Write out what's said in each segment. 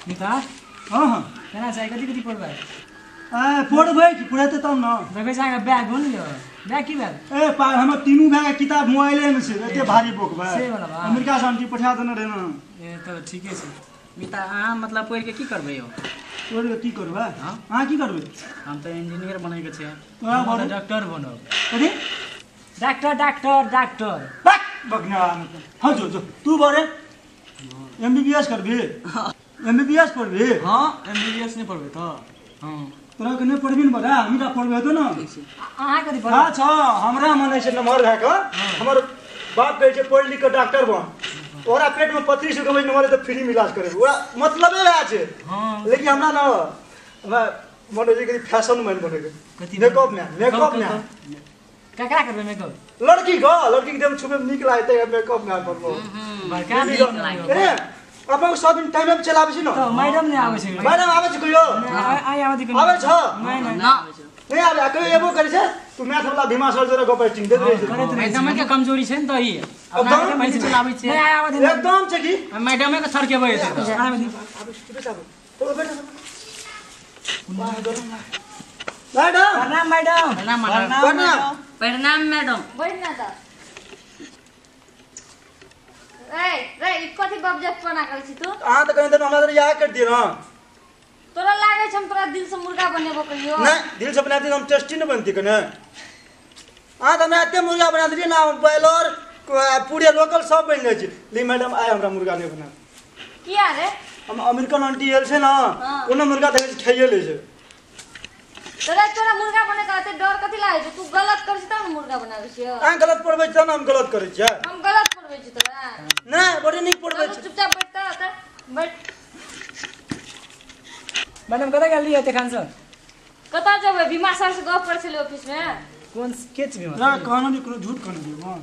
मिता हां हां केना छै कथि कथि पढ़बै ए पढ़बै की पढ़ेते तब न देखै छै अहाँके बैग हो ने यौ बैग की बैग ए पा हमर तीनू भाय के किताब मोबाइले में छै एते भारी बुक बा से वाला बा। अमेरिका से आंटी पठा देने रहे ना ए तऽ ठीके छै मिता अहाँ मतलब पढ़ि के की करबै यौ पढ़ के की करबै हाँ? अहाँ की करबै हम तऽ इंजीनियर बनैके छै तोरा हम तऽ बड़े डॉक्टर बनब कथी डॉक्टर डॉक्टर डॉक्टर बक बकना हाँ जो जो तू बड़े एमबीबीएस करबी एमबीबीएस पढ़बी हाँ एमबीबीएस नहि पढ़बै तऽ हाँ तोरा के नहीं पढ़बी न बड़ा हम पढ़बे तो ना अहाँ कथि पढ़बै अच्छा हमरा मन छै नमहर भए कऽ हमर बाप कहै छै पढ़ि लिख कऽ डॉक्टर बन ओकरा पेट में पथरी से कबै नमहर तऽ फ्री में इलाज करे ओकरा मतलबे वएह छै हाँ लेकिन हमरा न हमरा मन होइ छै कि फैशन मैन बने कथी के मेकअप मैन मेकअप मैन ककरा करबै मेकअप लड़की के लड़की के देह में छुबे में नीक लागतै मेकअप मैन बनबो बड़का नीक ए अपन सब दिन टाइम पे चलाबै छी न तऽ मैडम नहि आबै छै मैडम आबै छै कहियो आइ आबै छै आबै छ नहि नहि ना नहि आबै आ कहियो एबो करै छै तू मैथ वाला भीमा सर जोरे गप चिंग दैत रहै छै करैत रहै छै। मैडमे के कमजोरी छै ने तऽ ई अपना एकदम के पैसे चलाबै नहि छियै आइ आबै छै एकदम छै की मैडमे के सरकेबै हेतै तऽ आबै छै आबै छै आबै तो बैठ मैडम प्रणाम मैडम प्रणाम मैडम प्रणाम प्रणाम मैडम बैठ ना तऽ रे रे ई कथी बबजतपना करै छी तू अहाँ तऽ कहीं दिन हमरा तर इएह कर दिए ना तोरा लागै छै हम तोरा दिल से मुर्गा बनेबो कहियो नहीं दिल से बना दिए हम टेस्टी नहीं बनती कने अहाँ तऽ हमरा एते मुर्गा बना दिए ना ब्रॉयलर पूरे लोकल सब बनि जाइ छै ली मैडम आइ हमरा मुर्गा नहीं बना किया रे हम अमेरिकन आंटी आयल छै ना हाँ। कोनो मुर्गा देखै छै खाइए लै छै तोरा तोरा मुर्गा बने के एते डर कथी लागै छै तू गलत करै छी तब ने मुर्गा बनाबै छियौ अहाँ गलत पढ़बै छी तब ने हम गलत करै छियै हम गलत पढ़बै छी तोरा नहि बड़ी नीक पढ़बै तू छी चुपचाप बैठ तऽ तऽ बैठ मैडम कतऽ गेल रहियै एते सर कतऽ जेबै भीमा सर से गप करै छलियै ऑफिस मे कोन के छी बीमा ना कहनो नहीं कोनो झूठ कहनो नहीं हाँ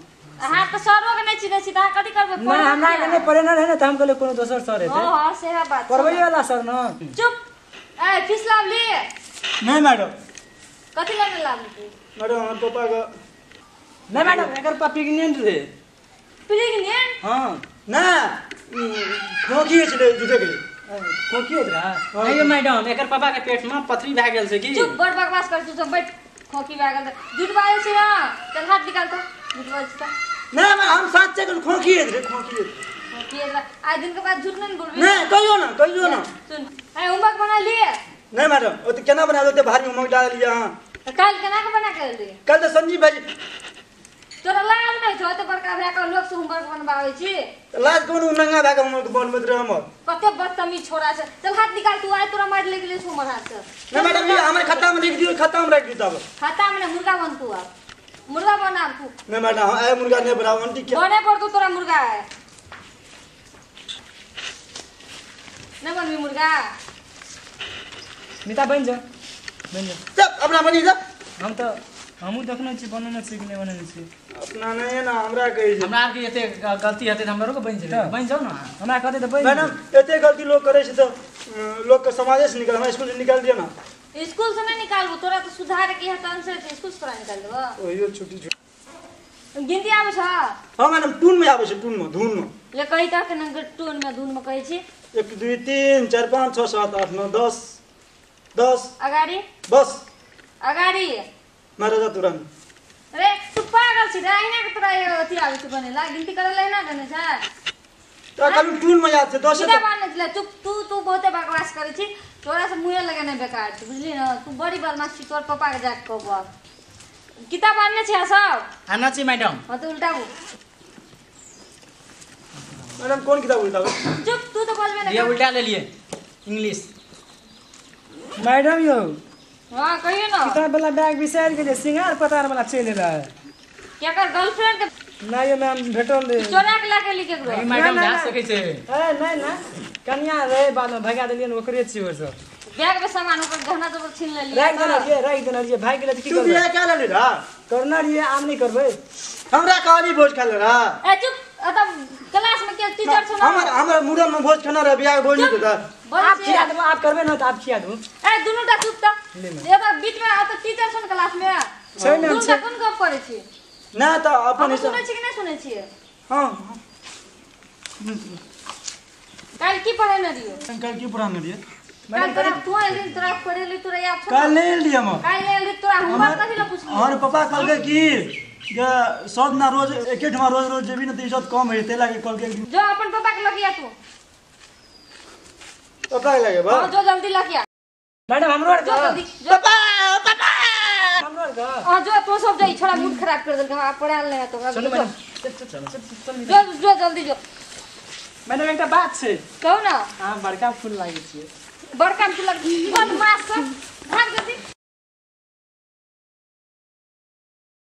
अहाँ तऽ सरो के नहि चिन्है छी तऽ अहाँ कथी करबै नहि हमरा के नहि पढ़ेने रहै ने तऽ हम कहलियै कोनो दोसर सर हेतै हँ हँ सएह बात छै। पढ़बैए वाला सर न चुप ए फीस लावली नहीं मैडम कथी लए नहि लावली तू मैडम हमर पापा के नहि मैडम एकर पा प्रेग्नेंट रहे प्रेग्नेंट हाँ नहि खोखी छलै झूठे के खोखी होइत रहै नहीं यौ मैडम एकर पापा के पेट में पथरी भए गेल छै की चुप बड़ बकवास कर तू सब बैठ खोखी भए गेल तऽ झूठ बाजै छी ना चल हाथ निकाल तऽ झूठ बाजै छी तऽ नहि हम साँचे के खोखी रहै खोखी खोखी होइत रहै। आइ दिन के बाद झूठ नहि ने बोलबी नहि कहियो ना कहियो ना सुन ए होमवर्क बना लिए नहीं मैडम ओते केना बना देते भारी होमवर्क डाल लिया अहाँ तऽ काल्हि केना के बना के एली कल तऽ संजीव भाई तोरा लाज नहि छौ एते बड़का भए कऽ लोक से होमवर्क बनबाबै छी लाज कोन नंगा भए के होमवर्क बनबैत रहे हमर कते बदतमीज छोरा छै चल हाथ निकाल तू आइ तोरा मारि लागि गेलै छौ हमर हाथ से नहीं मैडम ये हमर खाता में लिख दियो खाता में रख दियो तब खाता में नहि मुर्गा बन तू आब मुर्गा बना तू नहीं मैडम हम आए मुर्गा नहीं बनाओ आंटी क्या बने पड़तौ तोरा मुर्गा है नहि बनबी मुर्गा मिता बनि जा बनि जा सब अपना बनी जा हम तऽ हमहूँ देखने छी बनेने छी कि नहि बनेने छी अपना नहीं है ना हमरा कहै छै हमरा आरके एते गलती हेतै तऽ हमरो के बनि जेबै तऽ। बनि जाउ ने अहाँ। हमरा कहतै तऽ बनि मैडम एते गलती लोग करै छै तऽ लोग के समाजे से निकल हमरा स्कूल से निकाल दियो ना स्कूल से नहीं निकालबो तोरा तऽ सुधार के यहाँ तहन से स्कूल से तोरा निकाल देबो ओहियो छुट्टी छुट्टी गिनती आबै छ हाँ मैडम टून में आबै छै टून में धुन में ले कही तऽ केना टून में धुन में कहै छी 1 2 3 4 5 6 7 8 9 10 10 अगाडि बस अगाडि महाराजा तुरंत रे तू पागल छी रे अहिना के तोरा एगो अथी आबै छै बनेला गिनती करै ला अहिना के ने छै तोरा कहलू टून में याद छै 10 सीधा बात नहि चुप तू तू बहुते बकवास करै छी तोरा से मुँहे लगेने बेकार छै बुझली ने तू बड़ी बदमाश छी तोर पापा के जाके कहबो आब किताब आनने छी अहाँ सब आना छी मैडम हाँ तऽ उल्टाबू मैडम कौन किताब उल्टाबै चुप तू तऽ बोलबे ये नहि उल्टा लेलिए इंग्लिश मैडम यौ हाँ कहियो ना किताब वाला बैग बिसरि गेलियै सिंगार पतार वाला चलि एलै केकर गर्लफ्रेंड के नहि यौ मैम भेटल रहे चोरा के लए के एली केकरो नहीं मैडम ना, जा ना। सकै छै ए नहि नहि कनिया रहे बादमे भगा देलियै ने ओकरे छियै ओ सब बैग में सामान ओकर गहना जेवर छीन लेलियै राखि देने रहियै राखि देने रहियै भागि गेलै तऽ की तू करबै बियाह क्या लेली रहा करना रहियै आब नहि करबै हमरा कहली भोज खा ले रहा ए चुप अतः क्लास में के टीचर छौ ना हमर हमर मुड़न में भोज खाना रहे बियाह के भोज नहीं देता बोलै आप छियै। खिया देबो आप करबै ने तऽ आप खिया देबो ए दुनू टा चुप तऽ ले मैम। ए तऽ बीच में अतः टीचर छौ ने क्लास में छै मैम, दुनू टा छै। कोन गप करै छी ना तऽ अपन हम हिसाब सुनै छी कि नहि सुनै छियै हाँ काल की पढ़ेने रहियो? काल की पढ़ाने रहियै? काल तोरा तू एली तोरा पढ़ेली तोरा याद छौ? काल नहीं एली हम। काल नहीं एली तोरा होमवर्क कथी ला पुछली? हमर पापा कहलकै कि जे सब दिना रोज एके ठमा रोज रोज जेबी न त इज्जत कम हेतै, ताहि लागे कहलकै। जो अपन पापा के लगिया तू। पापा के लगे बा? हां जो जल्दी लगिया। मैडम हमरो आर जो जल्दी पापा पापा हमरो आर का हां जो तू सब जाई, छोड़ा मूड खराब कर देलक, हमरा पढ़ायल नहीं है तो। चलो मैडम चल चल चल जो जो जल्दी जो। मैडम एकटा बात छै। कहू ना। अहाँ बड़का फूल लागै छियै। बड़का फूल लाग बदमाश सब भाग जल्दी।